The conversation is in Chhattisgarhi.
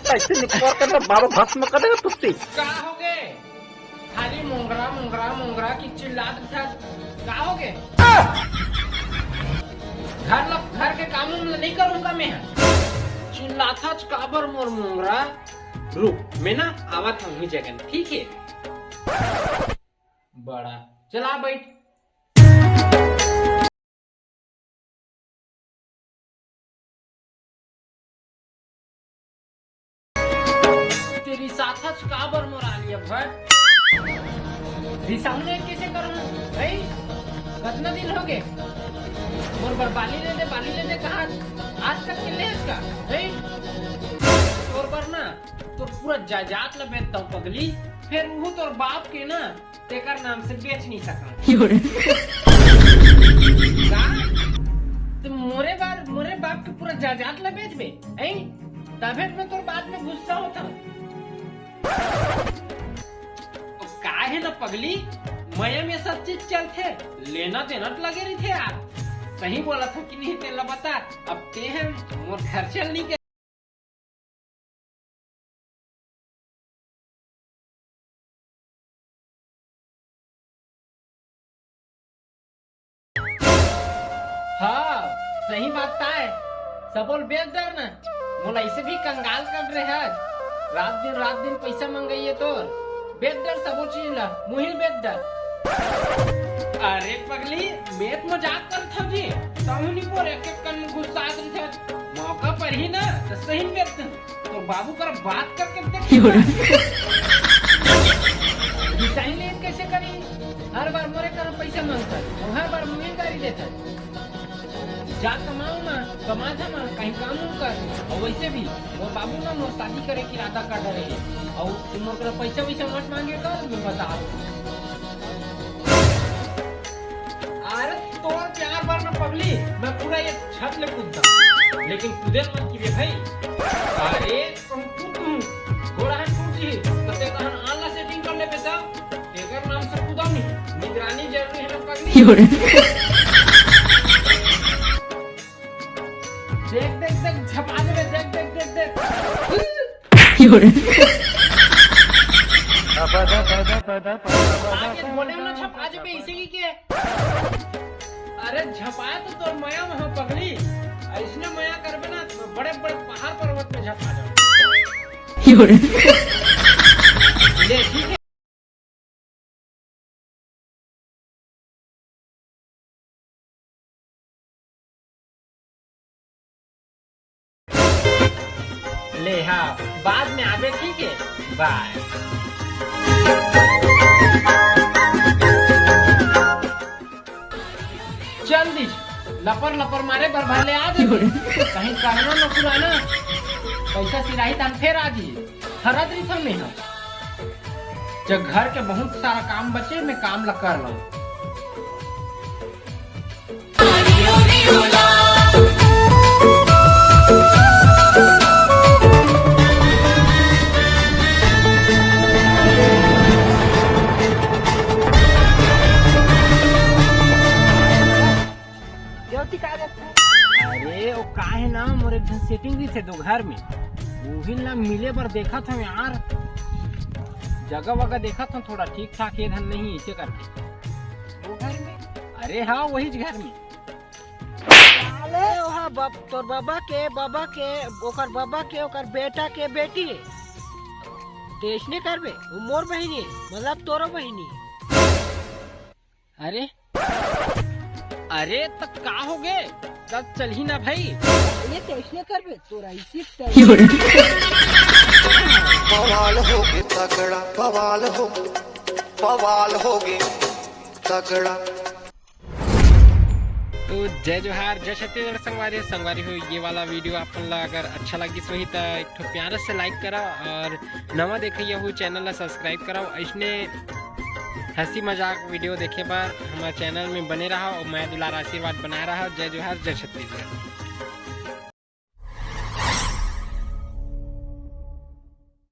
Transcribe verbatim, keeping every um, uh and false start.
ऐसे निपोर के ना बाबा भस्म कर देगा तुझसे। का हो गे? खाली मोंगरा, मोंगरा, मोंगरा की चिल्लात था। का हो गे? घर ल-, घर के काम उम ल नहीं करूंगा मैं। चिल्लात हच काबर मोर मोंगरा? रुक, मैं ना आवत हूँ उही जगह, ठीक है? बड़ा। चला बैठ। तेरी साथच काबर मोर आलिया भट्ट? रिसाहू ने कैसे करूँ? भाई, कतना दिन हो गए? मोर बर बाली ले दे, बाली ले दे कहा आज तक के ले का? भाई, तोर बर ना, तोर पूरा जायदाद ला बेचता हूँ पगली, फिर वो तोर बाप के ना, तेकर नाम से बेच नहीं सकंव। का? ते मोरे बर, मोरे बाप के पूरा जायदाद ला बेचबे, हैं? तभे तो मैं तोर बात में गुस्सा होता हूँ। का हे ना पगली, मया में सब चीज चलथे, लेना देना तो लगे रहिथे यार। सही बोला था कि नहीं, तेला बता, अब ते हे मोर घर चल नहीं हाँ, सही बात ताय। सबोल बेच डर ना। मोला ऐसे भी कंगाल कर रहे आज। रात दिन, रात दिन पैसा मंगाइए तो। बेच डर सबो चीज ला, मुहिल बेच डर। अरे पगली, मैं तो मजाक करत हूँ जी। तहु नहीं बोल, एक एक कन में गुस्सा आ रही था। मौका पर ही ना, तो सही में बेच दूँ। तो बाबू कर बात करके देख। यो रे। रिसाई लेन कैसे करी? हर बार मोरे कर पैसा मांगता, और हर बार मुझे गाली देता। जा कमाओ ना, कमा था ना, कहीं काम उम कर। और वैसे भी, वो बाबू ना मोर शादी करे की इरादा कर रहे हैं। और तुम मोर कर पैसा वैसा मत मांगे कर, मैं बता दूँ। अरे तोर प्यार बर ना पगली, मैं पूरा ये छत ले कूदता, लेकिन कूदे मत की भाई। अरे कहूँ कूद तू, गोड़ा हाथ टूट जी, तो ते तहन आला सेटिंग कर लेबे त, तेकर नाम से कूदा नहीं, निगरानी जरूरी है ना पगली। यो रे। देख, देख, देख, झपा देबे, देख, देख, देख, देख। यो रे। आगे बोले ना झपा देबे, इसे की के? अरे झपाए तो तोर मया में हो पगली, ऐसने मया करबे ना तो बड़े बड़े पहाड़ पर्वत में झपा जाओ। यो रे। ले ठीक है। ले हाँ, बाद में आबे, ठीक है, बाय। चल दीज, लपर लपर मारे बर भले आ दे। कहीं करना न पुराना, पैसा सिराही तहन फेर आ जी। हरत रही था मैं, जब घर के बहुत सारा काम बचे, मैं काम ला कर लूँ। ज्योति का रे? अरे, वो का है ना, मोर एक झन सेटिंग भी थे दो घर में, उही ला मिले बर देखत हूँ यार, जगह वगह देखत हूँ, थोड़ा ठीक ठाक ये धन नहीं, इसे करके। वो घर में? अरे हाँ, वही घर में। साले, ओहा बब-, तोर बाबा के, बाबा के, ओकर बाबा के, ओकर बेटा के बेटी। तैसने करबे, वो मोर बहिनी, मतलब तोरो बहिनी। अरे, अरे, त का हो गे? तब चलही ना भाई। ये तैसने करबे, तोरा इसी तरह। बवाल हो गे तगड़ा, बवाल हो गे, बवाल हो गे तगड़ा। तो जय जोहार, जय छत्तीसगढ़ संगवारी हो। संगवारी हो, ये वाला वीडियो आप मन ला अगर अच्छा लगिस होही त एक ठो प्यारा से लाइक करा और नवा देखइया हो चैनल ला सब्सक्राइब करा। ऐसने हंसी मजाक वीडियो देखे बर हमारे चैनल में बने रहा और मया दुलार आशीर्वाद बनाए रहा। जय जोहार, जय छत्तीसगढ़।